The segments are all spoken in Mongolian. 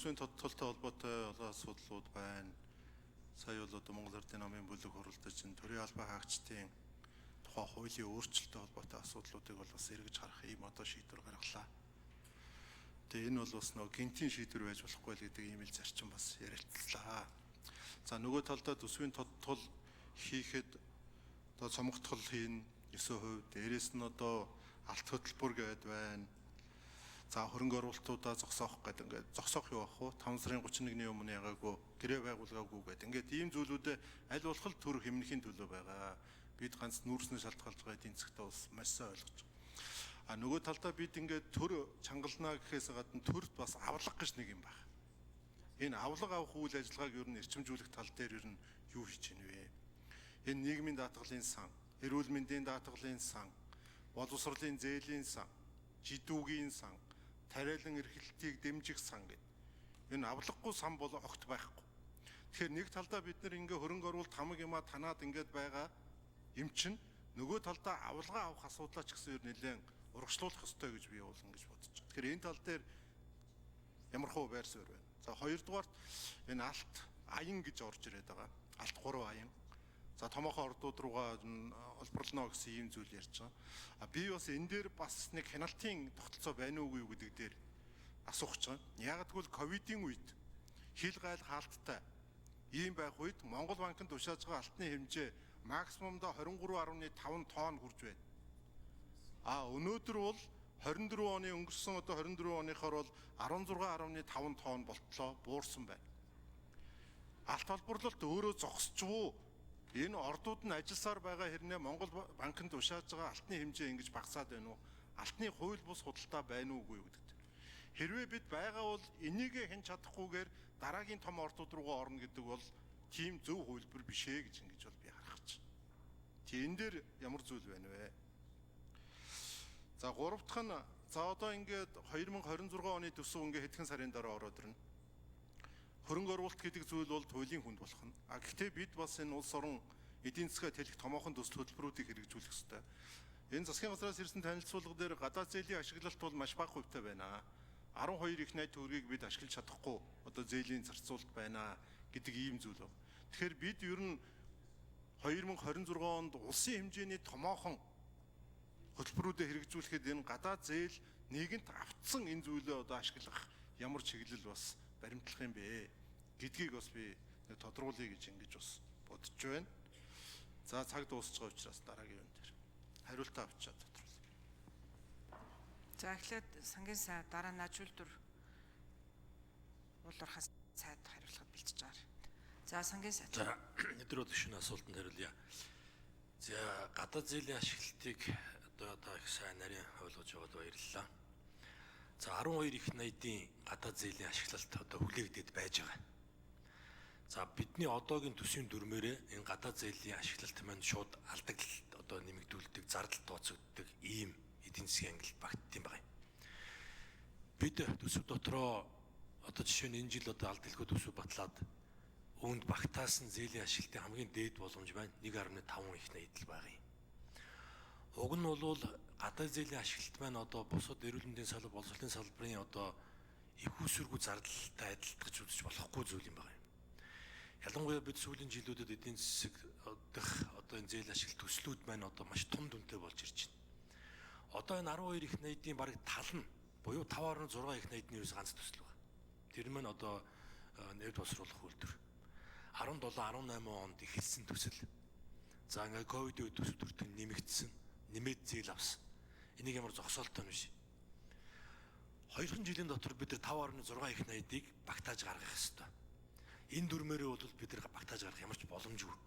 Төсвийн тодтолтой холбоотой олон асуудлууд байна. Сая бол одоо Монгол Эрдэнэ намын бүлэг хуралдаж чинь төрийн албан хаагчдын тухай хуулийн өөрчлөлттэй холбоотой асуудлуудыг бол бас эргэж харах ийм одоо шийдвэр гаргалаа. Тэгээ энэ бол бас нөгөө гинтийн шийдвэр байж болохгүй л гэдэг ийм л зарчим бас ярилцлаа. За нөгөө талдаа төсвийн тодтол хийхэд одоо цомготгол хийн 9%, дээрэс нь одоо алт хөтөлбөр гээд байна. За хөрөнгө оруулалтуудаа зогсоох гэдэг ингээд зогсоох юу ах вэ? 5 сарын 31-ний өмнө ягаагүй гэрээ байгуулгаагүй гэдэг. Ингээд ийм зүйлүүдээ аль болох л төр хэмнэхийн төлөө байгаа. Бид ганц нүүрснээ шалтгаалж байгаа эдийн засгтаа бас маш сайн ойлгож байгаа. А нөгөө талдаа бид ингээд төр чангалнаа гэхээс гадна төрд бас авлага гэж нэг юм байна. Энэ авлага авах үйл ажиллагааг ер нь эрчимжүүлэх тал дээр ер нь юу хийж ийн вэ? Энэ нийгмийн даатгалын сан, эрүүл мэндийн даатгалын сан, боловсролын зээлийн сан, жидүүгийн сан, тариалан эрхлэлтийг дэмжих сан гэдэг. Энэ авлаггүй сан бол огт байхгүй. Тэгэхээр нэг талдаа бид нар ингээ хөрөнгө оруулалт хамаг юмаа танаад ингээд байгаа юм чинь нөгөө талдаа авлага авах асуудлаа ч гэсэн ер нь нэлээд урагшлуулах ёстой гэж би бол ингэж бодож байна. Тэгэхээр энэ тал дээр ямар хуу байр суурь байна. За хоёрдугаарт энэ алт аян гэж орж ирээд байгаа. Алт 3 аян. За томоохон ордууд руугаа олборлоно гэсэн ийм зүйл ярьж байгаа. А би бас энэ дээр бас нэг хяналтын тогтолцоо байна уугүй юу гэдэг дээр асуух гэж байгаа. Яг тэгвэл ковидын үед хил гайл хаалттай ийм байх үед Монгол банкнд тушааж байгаа алтны хэмжээ максимумдаа 23.5 тонн хүрж байна. А өнөөдөр бол 24 оны өнгөрсөн одоо 24 оныхоор бол 16.5 тонн болтлоо буурсан байна. Алт холборлолт өөрөө зогсчихвуу. Энэ ордууд нь ажилласаар байгаа хэрнээ Монгол банкнд тушааж байгаа алтны хэмжээ ингэж багасаад байна уу? Алтны хууль бус худалдаа байна уугүй юу гэдэгт. Хэрвээ бид байгаа бол энийг хэн чадахгүйгээр дараагийн том ордууд руугаа орно гэдэг бол тийм зөв хувилбар биш ээ гэж ингэж бол би харах гэж. Тий энэ дээр ямар зүйл байна вэ? За гурав дахь нь за одоо ингээд 2026 оны төсөв ингээд хэдхэн сарын дараа ороод ирнэ. Хөрөнгө оруулалт гэдэг зүйл бол туйлын хүнд болох нь. А гэхдээ бид бас энэ улс орон эдийн засгаа тэлэх томоохон төсөл хөтөлбөрүүдийг хэрэгжүүлэх ёстой. Энэ засгийн газраас ирсэн танилцуулга дээр гадаад зээлийн ашиглалт бол маш бага хувьтай байна. 12 их найд төгрөгийг бид ашиглаж чадахгүй одоо зээлийн зарцуулалт байна гэдэг ийм зүйл байна. Тэгэхээр бид ер нь 2026 онд улсын хэмжээний томоохон хөтөлбөрүүдэд хэрэгжүүлэхэд энэ гадаад зээл нийгэмд автсан энэ зүйлээ одоо ашиглах ямар чиглэл бас баримтлах юм бэ гэдгийг бас би нэг тодруулъя гэж ингэж бас бодож байна. За цаг дуусч байгаа учраас дараагийн юм дээр хариултаа авчиад тодруулъя. За эхлээд сангийн сайд дараа нь ажилтнууд уулуурхай сайд хариулахад бэлтэж байгаа. За сангийн сайд. За өдрөө төшин асуултанд хариулъя. За гадаад зээлийн ашиглалтыг одоо их сайн нарийн ойлгож байгаад баярлалаа. За 12 их найдын гадаад зээлийн ашиглалт одоо хүлээгдээд байж байгаа. За бидний одоогийн төсвийн дүрмээрээ энэ гадаад зээлийн ашиглалт маань шууд алдагдлалт одоо нэмэгдүүлдэг, зардал тооцогддог ийм эдийн засгийн ангилалд багтдсан байгаа юм. Бид төсөв дотроо одоо жишээ нь энэ жил одоо алд дэлгүү төсөв батлаад үүнд багтаасан зээлийн ашиглалтын хамгийн дээд боломж байна 1.5 их найдал байгаа юм. Уг нь бол гадаад зээлийн ашиглалт маань одоо бусад эрүүл мэндийн салбар, боловсролын салбарын одоо их усүргүй зардалтай адилтгаж үзэж болохгүй зүйл юм байна. Ялангуяа бид сүүлийн жилүүдэд эдийн засаг дэх одоо энэ зээл ашиглалт төслүүд маань одоо маш том дүнтэй болж ирж байна. Одоо энэ 12 их найдын бараг тал нь буюу 5.6 их найдны ерөөс ганц төсөл байна. Тэр маань одоо нефть боловсруулах үйлдвэр. 17 18 онд эхэлсэн төсөл. За ингээ ковидын үед төсөв төртөг нэмэгдсэн, нэмээд зээл авсан. Энийг ямар зогсоолтой нь биш. 2 жилийн дотор бид нар 5.6 их найдыг багтааж гаргах ёстой. Энэ дүрмээрээ бол бид нар багтааж гаргах ямар ч боломжгүй.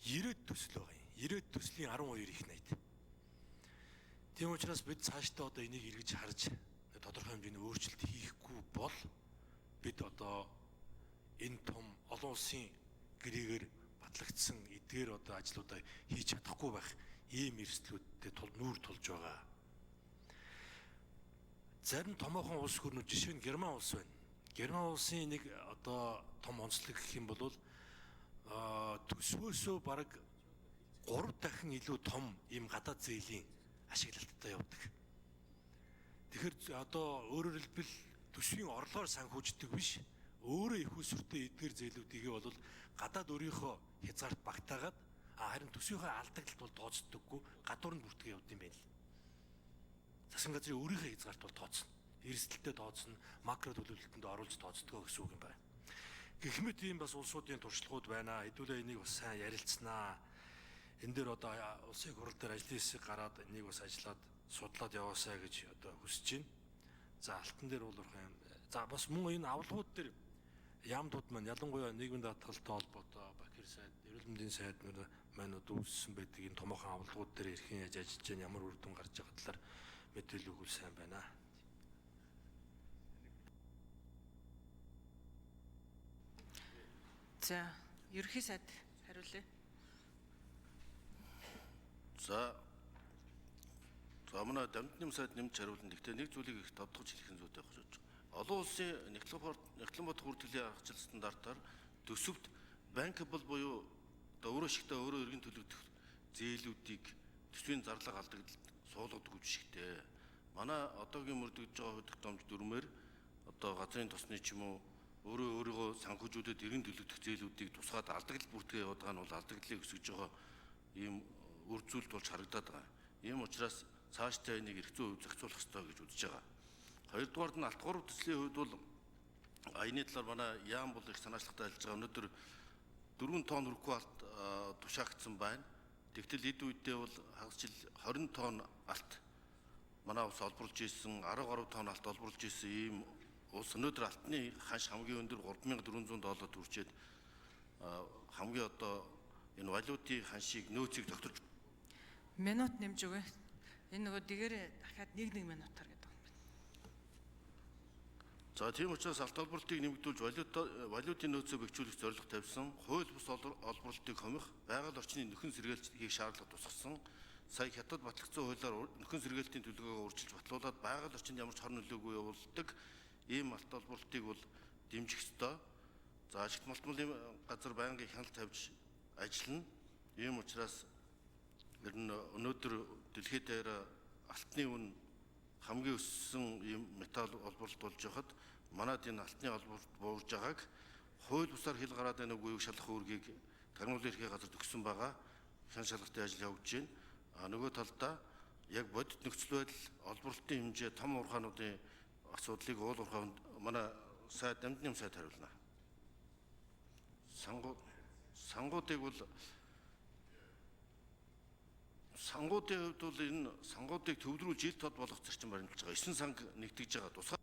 90 төсөл байгаа юм. 90 төслийн 12 их найд. Тийм учраас бид цаашдаа одоо энийг эргэж харж тодорхой хэмжээний өөрчлөлт хийхгүй бол бид одоо энэ том олон улсын гэрээгээр батлагдсан эдгээр одоо ажлуудаа хийж чадахгүй байх ийм эрсдлүүдтэй тул нүүр тулж байгаа. Зарим томоохон улс гүрнүүд жишээ нь Герман улс байна. Герман улсын нэг одоо том онцлог гэх юм бол төсвөөсөө бараг 3 дахин илүү том ийм гадаад зээлийн ашиглалттай явдаг. Тэгэхээр одоо өөрөөр хэлбэл Төсвийн орлогоор санхүүждэг биш. Өөрөө их усүртэй эдгээр зээлүүдийг бол гадаад өөрийнхөө хязгаарт багтаагаад харин төсвийнхөө алдагдлалт бол тооцдоггүй, гадуур нь бүртгэе явд юм байна л. Засгийн газрын өөрийнхөө хязгаарт бол тооцно. Эрсдэлтэй тооцно, макро төлөвлөлтөнд оруулж тооцдгоо гэсэн үг юм байна. Гэх мэт ийм бас улсуудын туршлагууд байна. Хэдүүлээ энийг бас сайн ярилцсанаа. Энэ дээр одоо улсын хурал дээр ажлын хэсэг гараад энийг бас ажиллаад судлаад яваасаа гэж одоо хүсэж байна. За алтан дээр бол урах юм. За бас мөн энэ авалгууд дээр яамдууд маань ялангуяа нийгмийн даатгалтай холбоотой Бакир сайд, эрүүл мэндийн сайд нар маань одоо үүссэн байдаг энэ томоохон авалгууд дээр хэрхэн яаж ажиллаж байна, ямар үр дүн гарч байгаа талаар мэдээлэл өгвөл сайн байна. За, ерөнхий сайд хариулъя. За манай дамтны сайд нэмж хариулна. Гэхдээ нэг зүйлийг их тодтогч хэлэх нь зүйтэй байх гэж бодож байна. Олон улсын Нэгтлэн бодох бүртгэлийн аргачлал стандартаар төсөвт bankable буюу одоо өөрөө шигтэй өөрөө эргэн төлөгдөх зээлүүдийг төсвийн зарлага алдагдалд суулгадаг жишгтэй. Манай одоогийн мөрдөгдөж байгаа хууль тогтоомж дүрмээр одоо газрын тосны ч юм уу өөрөө өөрийгөө санхүүжүүлээд эргэн төлөгдөх зээлүүдийг тусгаад алдагдал бүртгээ яваад байгаа нь бол алдагдлыг өсгөж байгаа ийм үр зүйлд болж харагдаад байгаа. Ийм учраас цаашдаа энийг эрх зүйн хувь зохицуулах ёстой гэж үзэж байгаа. Хоёрдугаард нь алт 3 төслийн хувьд бол аяны талаар манай яам бол их санаачлагтай ажиллаж байгаа. Өнөөдөр 4 тонн хүрэхгүй алт тушаагдсан байна. Тэгтэл эд үедээ бол хагас жил 20 тонн алт манай улс олборлж исэн, 10 гаруй тонн алт олборлж исэн ийм улс өнөөдөр алтны ханш хамгийн өндөр 3400 доллар хүрчээд хамгийн одоо энэ валютын ханшийг нөөцийг тогтолж минут нэмж өгье. Энэ нөгөө дэгээрээ дахиад 1 минутаар гэдэг юм байна. За тийм учраас алт олборлтыг нэмэгдүүлж валютын нөөцөө бэхжүүлэх зорилго тавьсан, хууль бус олборлтыг хомих, байгаль орчны нөхөн сэргийлж хийх шаардлага тусгасан. Сая хятад батлагдсан хуулиар нөхөн сэргийлтийн төлөвлөгөөгөө өөрчилж батлуулаад байгаль орчинд ямар ч хор нөлөөгүй явуулдаг ийм алт олборлтыг бол дэмжих ёстой. За ажигт малтмалын газар байнгын хяналт тавьж ажиллана. Ийм учраас ер нь өнөөдөр дэлхийд дээр алтны үн хамгийн өссөн ийм металл олборлолт болж байхад манад энэ алтны олборлолт буурж байгааг хууль бусаар хил гараад байна үгүй юу шалах үүргийг тармуулын эрхийн газар төгссөн байгаа. Хян шалгалтын ажил явагдаж байна. А нөгөө талдаа яг бодит нөхцөл байдал олборлолтын хэмжээ том уурхаануудын асуудлыг уул уурхай манай сайд дамжны сайд хариулна. Сангуудыг бол сангуудын хувьд бол энэ сангуудыг төвлөрүүлж ил тод болгох зарчим баримталж байгаа. 9 санг нэгтгэж байгаа. Тусгай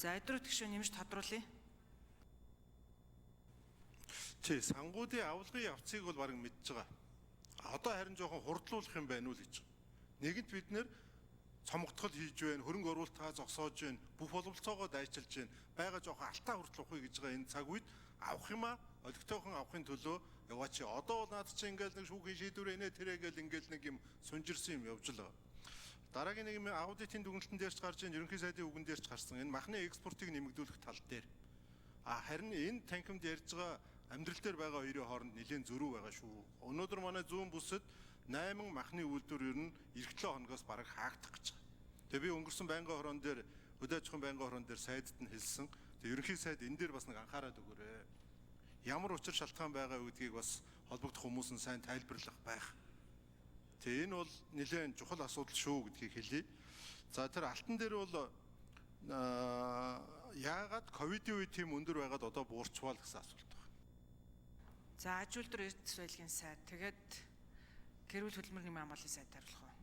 За эдрүү тэгшүү нэмж тодруулъя. Тий, сангуудын авалгын явцыг бол бараг мэдж байгаа. Одоо харин жоохон хурдлуулах юм байна уу л гэж. Нэгэнт бид нэр цомготгол хийж байна, хөрөнгө оруулалтаа зогсоож байна, бүх боловолцоогоо дайчилж байна. Бага жоохон алтаа хүртэл ухъя гэж байгаа энэ цаг үед авах юмаа олигтойхон авахын төлөө яваа чи. Одоо бол наад чи ингээл нэг шүүхийн шийдвэр инээ тэрэ гэл ингээл нэг юм сунжирсан юм явж л байгаа. Дараагийн нэг юм аудитын дүгнэлтэн дээр ч гарч ийн, ерөнхий сайдын үгэн дээр ч гарсан. Энэ махны экспортыг нэмэгдүүлэх тал дээр. А харин энэ танхимд ярьж байгаа амьдрал дээр байгаа хоёрын хооронд нэлээд зөрүү байгаа шүү. Өнөөдөр манай зүүн бүсэд 8 махны үйлдвэр ер нь эх 7 хоногоос бараг хаагдах гэж байгаа. Тэгээ би өнгөрсөн байнгын хорон дээр хөдөө аж ахуйн байнгын хорон дээр сайдд нь хэлсэн. Тэгээ ерөнхий сайд энэ дээр бас нэг анхаарал өгөөрэй. Ямар учир шалтгаан байгаа гэдгийг бас холбогдох хүмүүс нь сайн тайлбарлах байх. Тэгээ энэ бол нэлээд чухал асуудал шүү гэдгийг хэлье. За тэр алтан дээр бол яагаад ковидын үед тийм өндөр байгаад одоо буурчвал гэсэн асуулт байна. За аж үйлдвэр эрдэс баялагын сайд тэгээд гэр бүл хөдөлмөр нийгмийн хамгааллын сайд хариулах уу?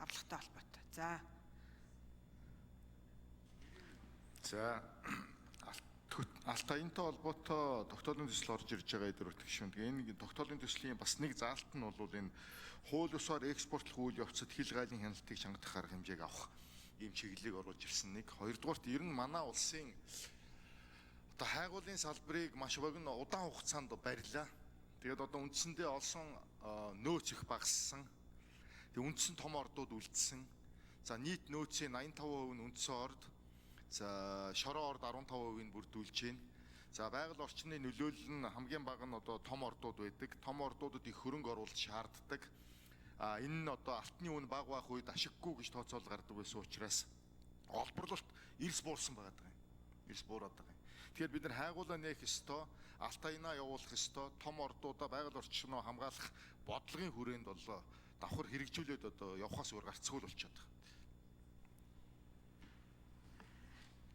Авлагатай холбоотой. За. За алт аянтай холбоотой тогтоолын төсөл орж ирж байгаа эдгээр гишүүн. Энэ тогтоолын төслийн бас нэг заалт нь бол энэ хууль бусаар экспортлох үйл явцад хил гайлын хяналтыг чангадах арга хэмжээг авах ийм чиглэлийг оруулж ирсэн нэг. Хоёрдугаарт ер нь манай улсын одоо хайгуулын салбарыг маш богино удаан хугацаанд барьлаа. Тэгээд одоо үндсэндээ олсон нөөц их багассан. Тэгээд үндсэн том ордууд үлдсэн. За нийт нөөцийн 85% нь үндсэн орд. За шороо орд 15% нь бүрдүүлж байна. За байгаль орчны нөлөөлөл нь хамгийн бага нь одоо том ордууд байдаг. Том ордуудад их хөрөнгө оруулалт шаарддаг. А энэ нь одоо алтны үн бага байх үед ашиггүй гэж тооцоол гардаг байсан учраас олборлолт эрс буурсан байгаа юм. Эрс буураад байгаа юм. Тэгэхээр бид нар хайгуулаа нээх ёстой, алт аянаа явуулах ёстой, том ордуудаа байгаль орчноо хамгаалах бодлогын хүрээнд бол давхар хэрэгжүүлээд одоо явхаас өөр гарцгүй л болчиход байгаа.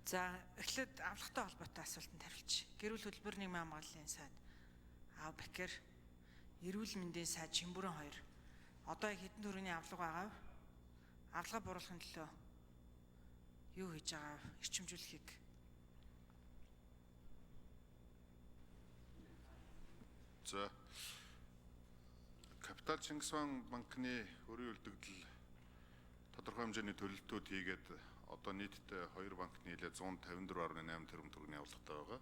За эхлээд авлагатай холбоотой асуултанд хариулчих. Гэрүүл хөдөлмөр нийгмийн хамгааллын сайд Ав Бакер, эрүүл мэндийн сайд Чимбүрэн хоёр. Одоо яг хэдэн төгрөгийн авлага байгаа вэ? Авлага бууруулахын төлөө юу хийж байгаа вэ? Эрчимжүүлэхийг. За Капитал Чингис хаан банкны өрийн үлдэгдэл тодорхой хэмжээний төлөлтүүд хийгээд одоо нийтдээ хоёр банк нийлээ 154.8 тэрбум төгрөгийн авлагатай байгаа.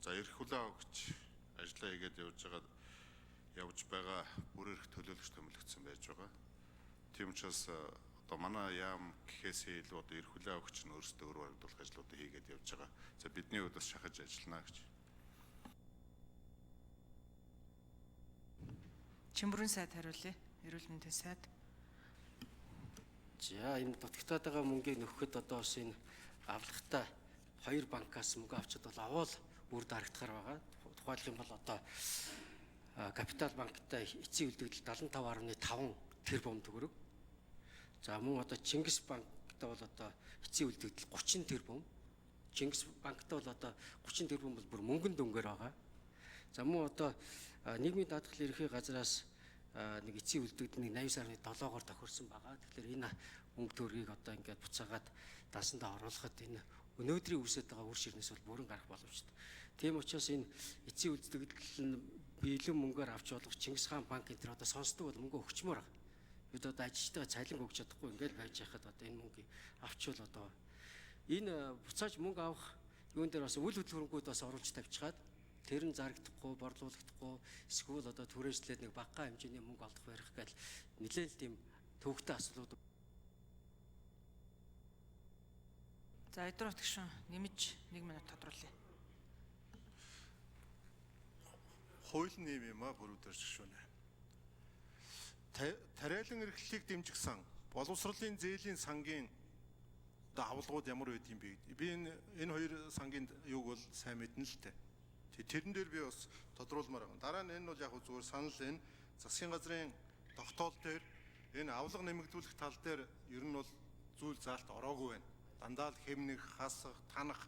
За эрх хүлээ авагч ажлаа хийгээд явж байгаа бүр эрх төлөөлөгч томилогдсон байж байгаа. Тийм учраас одоо манай яам гэхээсээ илүү одоо эрх хүлээ авагч нь өөрсдөө өр барагдуулах ажлуудыг хийгээд явж байгаа. За бидний хувьд бас шахаж ажиллана гэж. Чимбүрэн сайд хариулъя. Эрүүл мэндийн сайд. За энэ дутагтаад байгаа мөнгийг нөхөхөд одоо бас энэ авлагатай хоёр банкаас мөнгө авчид бол аваад үр дарагдахаар байгаа. Тухайлх юм бол одоо Капитал банктай эцсийн үлдэгдэл 75.5 тэрбум төгрөг. За мөн одоо Чингис банктай бол одоо эцсийн үлдэгдэл 30 тэрбум. Чингис банктай бол одоо 30 тэрбум бол бүр мөнгөн дүнгээр байгаа. За мөн одоо нийгмийн даатгалын ерөнхий газраас нэг эцсийн үлдэгдэл нэг 89.7-оор тохирсон байгаа. Тэгэхээр энэ мөнгө төгрөгийг одоо ингээд буцаагаад дансандаа оруулахад энэ өнөөдрийн үүсэт байгаа үр ширнээс бол бүрэн гарах боломжтой. Тийм учраас энэ эцсийн үлдэгдэл нь биелэн мөнгөөр авч болох Чингис хаан банк энэ төр одоо сонсдог бол мөнгө өгчмөр байгаа. Бид одоо ажилчтайгаа цалин өгч чадахгүй ингээд байж байхад одоо энэ мөнгийг авчвал одоо энэ буцааж мөнгө авах юун дээр бас үйл хөдлөх хөрөнгүүд бас оруулж тавьчихад тэр нь зарагдахгүй, борлуулагдахгүй эсвэл одоо түрээслээд нэг багахан хэмжээний мөнгө олдох барих гэл нэлээд л тийм төвөгтэй асуудлууд. За эдгээр утгашин нэмж 1 минут тодруулъя. Хууль нь юм юм а бүрүүдэрч гишүүнэ. Тариалан эрхлэлийг дэмжих сан, боловсролын зээлийн сангийн одоо авлагууд ямар байд юм бэ? Би энэ хоёр сангийн юуг бол сайн мэднэ л дээ. Тэрэн дээр би бас тодруулмаар байгаа. Дараа нь энэ бол яг зүгээр санал энэ засгийн газрын тогтоол дээр энэ авлага нэмэгдүүлэх тал дээр ер нь бол зүйл заалт ороогүй байна. Дандаа л хэмнэх, хасах, танах.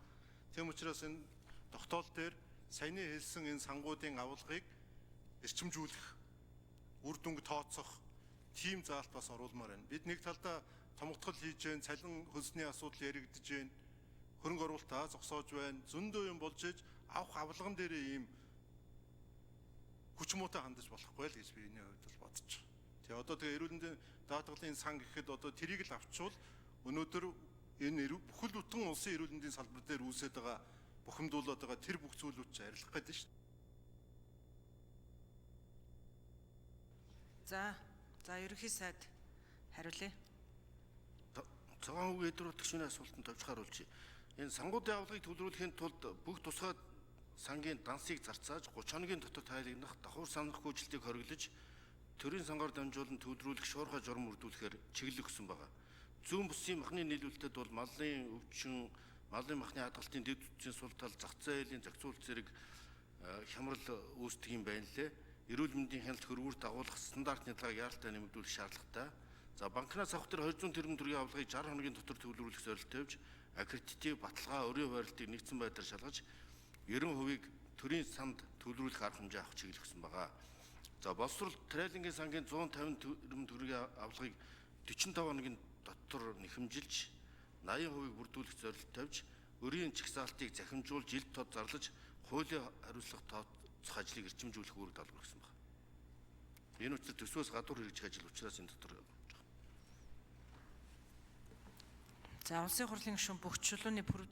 Тийм учраас энэ тогтоол дээр саяны хэлсэн энэ сангуудын авлагыг эрчимжүүлэх, үр дүнг тооцох тийм заалт бас оруулмаар байна. Бид нэг талдаа томготгол хийж байна, цалин хөлсний асуудал яригдж байна, хөрөнгө оруулалтаа зогсоож байна. Зөндөө юм болж иж авах авлаган дээрээ ийм хүч муутай хандаж болохгүй л гэж би энэ хувьд бол бодож байгаа. Тэгээ одоо тэгээ эрүүл мэндийн даатгалын сан гэхэд одоо тэрийг л авчвал өнөөдөр энэ бүхэл бүтэн улсын эрүүл мэндийн салбар дээр үүсээд байгаа бухимдуулаад байгаа тэр бүх зүйлүүд ч арилгах гэдэг шүү дээ. За ерөнхий сайд хариулъя. Цагаан хүүгийн эдгээр утгашны асуултанд товч хариулж. Энэ сангуудын авлагыг төвлөрүүлэхийн тулд бүх тусгай сангийн дансыг зарцааж 30 хоногийн дотор тайлгнах давхар санах гүйцэлтийг хориглож төрийн сангаар дамжуулан төвлөрүүлэх шуурхай журам бүрдүүлэхээр чиглэл өгсөн байгаа. Зүүн бүсийн махны нийлүүлэлтэд бол малын өвчин, малын махны хадгалтын дэд бүтцийн сул тал, зах зээлийн зохицуулалт зэрэг хямрал үүсдэг юм байна лээ. Эрүүл мэндийн хяналт хөрвүүр дагуулах стандарт нялгааг яаралтай нэмэгдүүлэх шаардлагатай. За банкнаас авах тэр 200 тэрбум төгрөгийн авлагыг 60 хоногийн дотор төвлөрүүлэх зорилт тавьж аккредитив баталгаа өрийн хуваарлтыг нэгдсэн байдлаар шалгаж 90%-ийг төрийн санд төвлөрүүлэх арга хэмжээ авах чиглэл өгсөн байгаа. За боловсрол трейлингийн сангийн 150 тэрбум төгрөгийн авлагыг 45 хоногийн дотор нэхэмжилж 80%-ийг бүрдүүлэх зорилт тавьж өрийн чагсаалтыг захимжуулж ил тод зарлаж хуулийн хариуцлага тооцох ажлыг эрчимжүүлэх үүрэг даалгавар өгсөн байна. Энэ учраас төсвөөс гадуур хэрэгжих ажил учраас энэ дотор. За улсын хурлын гишүүн бүх чулууны пүрэв